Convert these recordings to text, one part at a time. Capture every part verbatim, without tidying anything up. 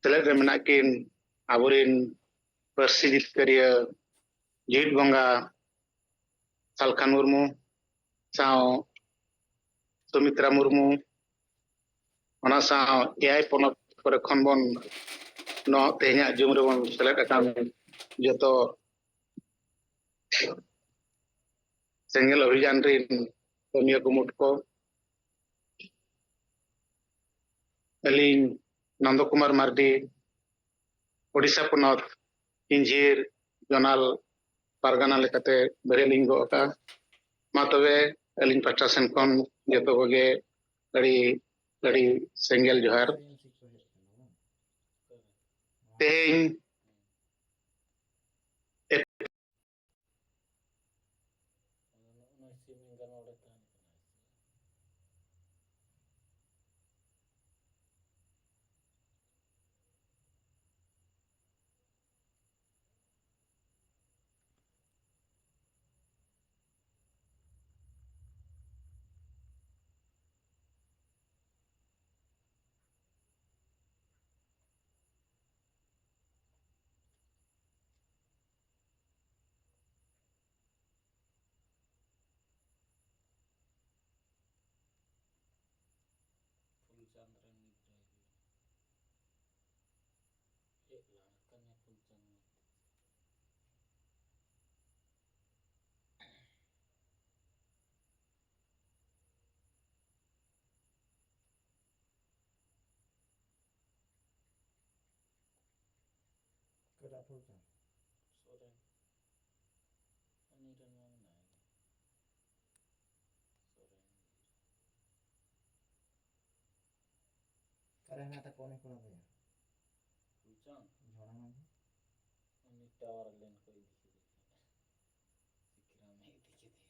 ᱥᱮᱞᱮᱫ ᱨᱮ ᱢᱮᱱᱟᱜ ᱠᱤᱱ ᱟᱵᱚᱨᱤᱱ ᱯᱟᱹᱨᱥᱤ ᱡᱤᱛᱠᱟᱹᱨᱤᱭᱟᱹ ᱡᱤᱣᱤᱫ ᱵᱚᱸᱜᱟ ᱥᱟᱞᱠᱷᱟᱱ ᱢᱩᱨᱢᱩ ᱥᱟᱶ ᱥᱩᱢᱤᱛᱨᱟ ᱢᱩᱨᱢᱩ, ᱚᱱᱟ ᱥᱟᱶ ᱮᱭᱟᱭ ᱯᱚᱱᱚᱛ ᱠᱚᱨᱮ ᱠᱷᱚᱱ ᱵᱚᱱ ᱱᱚᱣᱟ ᱛᱮᱦᱮᱧᱟᱜ ᱡᱩᱢ ᱨᱮᱵᱚᱱ ᱥᱮᱞᱮᱫ ᱟᱠᱟᱱ ᱡᱚᱛᱚ ᱥᱮᱸᱜᱮᱞ ᱚᱵᱷᱤᱡᱟᱱ ᱨᱤᱱ ᱠᱟᱹᱢᱤᱭᱟᱹ ᱠᱩᱢᱩᱴ ᱠᱚ, ᱟᱹᱞᱤᱧ ᱱᱚᱱᱫᱚ ᱠᱩᱢᱟᱨ ᱢᱟᱨᱰᱤ, ᱳᱰᱤᱥᱟ ᱯᱚᱱᱚᱛ ᱤᱧᱡᱷᱤᱨ ᱡᱚᱱᱟᱞ ᱯᱟᱨᱜᱟᱱᱟ ᱞᱮᱠᱟᱛᱮ ᱵᱮᱨᱮᱫ ᱞᱤᱧ ᱜᱚᱜ ᱟᱠᱟᱫᱼᱟ᱾ ᱢᱟ ᱛᱚᱵᱮ ᱟᱹᱞᱤᱧ ᱯᱟᱦᱴᱟ ᱥᱮᱱ ᱠᱷᱚᱱ ᱡᱚᱛᱚ ᱠᱚᱜᱮ ᱟᱹᱰᱤ ᱟᱹᱰᱤ ᱥᱮᱸᱜᱮᱞ ᱡᱚᱦᱟᱨ᱾ ᱛᱮᱦᱮᱧ ᱯᱷᱩᱞᱪᱟᱸᱫᱽ ᱨᱮᱱ ᱜᱤᱫᱽᱨᱟᱹᱭ ᱦᱩᱭᱩᱜᱼᱟ᱾ ᱦᱮᱡ ᱞᱟᱦᱟ ᱠᱟᱱᱟ ᱯᱷᱩᱞᱪᱟᱸᱫᱽ ᱢᱮᱱᱛᱮ᱾ ᱚᱠᱟᱴᱟᱜ ᱯᱷᱩᱞᱪᱟᱸᱫᱽ? ᱥᱚᱨᱮᱱ᱾ ᱩᱱᱤ ᱨᱮᱱ ᱢᱟ ᱢᱮᱱᱟᱭ ᱜᱮ᱾ ᱥᱚᱨᱮᱱ᱾ ᱚᱠᱟᱨᱮ ᱦᱮᱱᱟᱜ ᱛᱟᱠᱚᱣᱟ ᱩᱱᱤ ᱠᱚᱲᱟ ᱵᱚᱭᱦᱟ? ᱯᱷᱩᱞᱪᱟᱸᱫᱽ? ᱡᱷᱚᱲᱟ ᱢᱟᱹᱡᱷᱤ? ᱩᱱᱤ ᱴᱟᱣᱟᱨ ᱞᱟᱭᱤᱱ ᱠᱚ ᱤᱫᱤ ᱠᱮᱫᱮᱭᱟ᱾ ᱥᱤᱠᱨᱟᱢ ᱦᱮᱡ ᱤᱫᱤ ᱠᱮᱫᱮᱭᱟ᱾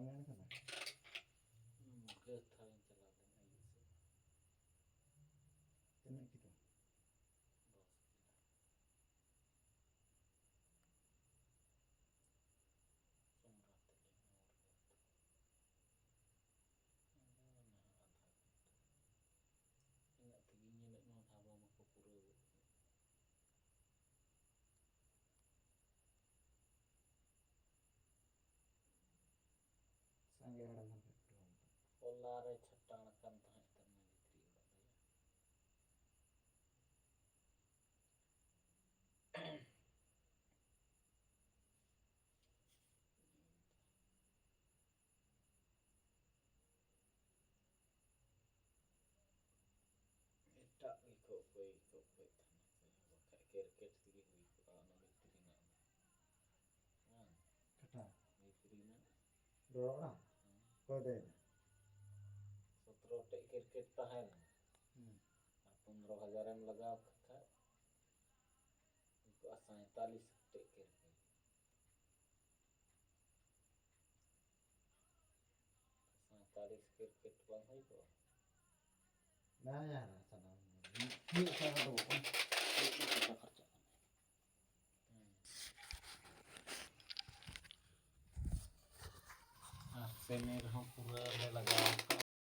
ᱵᱟᱝ ᱜᱟᱱ ᱠᱟᱱᱟ? ᱢᱩᱨᱜᱟᱹ ᱛᱷᱟᱣᱤᱧ ᱪᱟᱞᱟᱣ ᱞᱮᱱᱟ ᱟᱹᱭᱩᱵ ᱥᱮᱫ᱾ ᱛᱤᱱᱟᱹᱜ ᱠᱤᱞᱳ? ᱫᱚᱥ ᱠᱤᱞᱳ᱾ ᱥᱚᱢᱨᱟ ᱛᱮᱞᱤᱧ ᱢᱩᱨᱜᱟᱹ ᱛᱷᱟᱣ᱾ ᱟᱫᱚ ᱱᱟᱦᱟᱜ ᱟᱫᱷᱟ ᱜᱷᱚᱱᱴᱟ᱾ ᱤᱱᱟᱹᱜ ᱛᱮᱜᱮᱧ ᱧᱮᱞᱮᱫ ᱱᱚᱣᱟ ᱰᱷᱟᱵᱟ ᱢᱟᱠᱚ ᱯᱩᱨᱟᱹᱣ ᱜᱚᱫ ᱠᱮᱫ᱾ ᱥᱟᱸᱜᱮ ᱦᱚᱲ ᱮᱢ ᱦᱚᱛᱮᱡ ᱛᱮ᱾ ᱦᱚᱞᱟ ᱨᱮ ᱪᱷᱟᱴᱟᱣ ᱟᱠᱟᱱ ᱛᱟᱦᱮᱸᱫ ᱛᱟᱨ ᱢᱟᱱᱮ ᱵᱷᱤᱛᱨᱤ ᱚᱲᱟᱜ ᱨᱮ᱾ ᱮᱴᱟᱜ ᱜᱮᱠᱚ ᱚᱠᱚᱭ ᱜᱮᱠᱚ ᱚᱠᱚᱭ ᱛᱟᱦᱮᱱᱟ, ᱚᱠᱚᱭ ᱦᱚᱸ ᱵᱟᱠᱷᱟᱡ ᱠᱮᱨᱠᱮᱴ ᱛᱮᱜᱮ ᱦᱩᱭ ᱠᱚᱜᱼᱟ ᱚᱱᱟ ᱵᱷᱤᱛᱨᱤ ᱨᱮᱱᱟᱜ ᱫᱚ᱾ ᱦᱮᱸ᱾ ᱠᱟᱴᱟ᱾ ᱵᱷᱤᱛᱨᱤ ᱨᱮᱱᱟᱜ᱾ ᱨᱚᱲ ᱚᱲᱟᱜ? ᱦᱮᱸ᱾ ᱚᱠᱚᱭ ᱫᱚᱭ? ᱥᱚᱛᱨᱚ ᱴᱮᱡ ᱠᱮᱨᱠᱮᱴ ᱛᱟᱦᱮᱱ᱾ ᱦᱩᱸ᱾ ᱟᱨ ᱯᱚᱱᱨᱚ ᱦᱟᱡᱟᱨ ᱮᱢ ᱞᱟᱜᱟᱣ ᱠᱷᱟᱡ ᱦᱩᱭ ᱠᱚᱜᱼᱟ ᱥᱟᱸᱭᱛᱟᱞᱤᱥ ᱴᱮᱡ ᱠᱮᱨᱠᱮᱴ᱾ ᱥᱟᱸᱭᱛᱟᱞᱤᱥ ᱠᱮᱨᱠᱮᱴ ᱵᱟᱝ ᱦᱩᱭ ᱠᱚᱜᱼᱟ? ᱵᱟᱝ ᱭᱟᱨ, ᱥᱟᱱᱟᱢ ᱢᱤᱫ ᱥᱟᱭ ᱫᱚ ᱵᱟᱝ᱾ ᱢᱤᱫ ᱥᱟᱭ ᱠᱷᱚᱨᱪᱟᱜ ᱠᱟᱱᱟ᱾ ᱦᱮᱸ᱾ ᱟᱨ ᱥᱮᱢᱮᱨ ᱦᱚᱸ ᱯᱩᱨᱟᱹ ᱞᱮ ᱞᱟᱜᱟᱣ ᱟᱠᱟᱫ᱾